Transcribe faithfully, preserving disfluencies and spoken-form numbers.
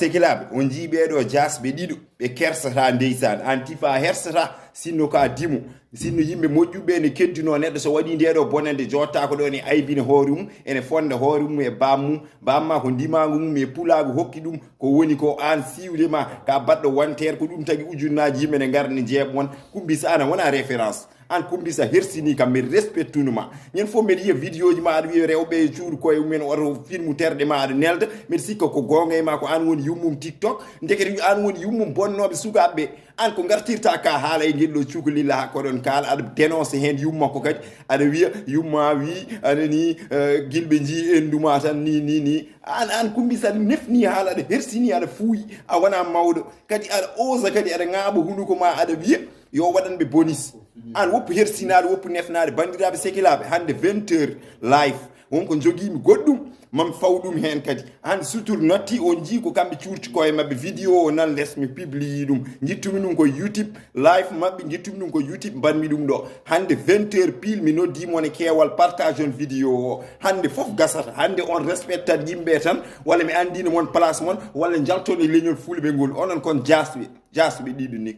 Sekilaaɓe, on njii ɓee ɗoo jaasɓe ɗiɗo, ɓe kersataa ndeysaan. Aan tifa hersata, sinno ka dimo. Sinno yimɓe moƴƴuɓe ne keddinoo neɗɗo, so waɗii ndee ɗoo bonannde, jooɗtaako ɗoo ene aybina hoore mum, ene fonnda hoore mum e baam mum. Baam maa ko ndimaagu mum e pulaagu hokki ɗum, ko woni ko aan siiwde ma ka baɗɗo wanteer, ko ɗum tagi ujunnaaji yimɓe ne ngara ne njeeɓa mon. Kumbisa, aan a wonaa référence. Aan Kumbisa, hersini kam, mbeɗa respectunu ma. Ñande fof mbeɗa yiya vidéo ji ma, aɗa wiya rewɓe e cuuɗi koye mumen, oto filmu terɗe ma, aɗa nelda. Mbeɗa sikka ko goonga e ma, ko aan woni yummum TikTok. Ndekete yo aan woni yummum bonnooɓe sukaaɓe ɓe. Aan ko ngartirta ka haala e ngel ɗoo cukalel, haa ko ɗon kaala, aɗa dénoncer heen yumma ko kadi. Aɗa wiya yumma wi, aɗa ni, eh, gila ɓe njii enndu ma tan, ni, ni, ni. Aan, aan Kumbisa, aɗa nefni haala, aɗa hersini, aɗa fuuyi. A wonaa mawɗo. Kadi aɗa osa, kadi aɗa ŋaaɓa hunuko ma, aɗa wiya yo waɗan ɓe bonis. Aan woppu hersinaade, woppu nefnaade, banndiraaɓe sekilaaɓe, hannde vingt heures live. Won ko njogiimi goɗɗum, mami faw ɗum heen kadi. Hannde sutur natti, on njii ko kamɓe cuurti koye maɓɓe. Vidéo o nan les, mi publie ɗum. Ngittumi ɗum ko YouTube, live maɓɓe, ngittumi ɗum ko YouTube, mbaɗmi ɗum ɗo. Hannde vingt heures pile, mi noddii mon e keewal, partage on vidéo o. Hannde fof gasata. Hannde on respectat yimɓe tan, walla mi anndina mon place mon, walla njalton e leñol fulɓe ngol. Onon kon jaasɓe, jaasɓe ɗiɗo ni.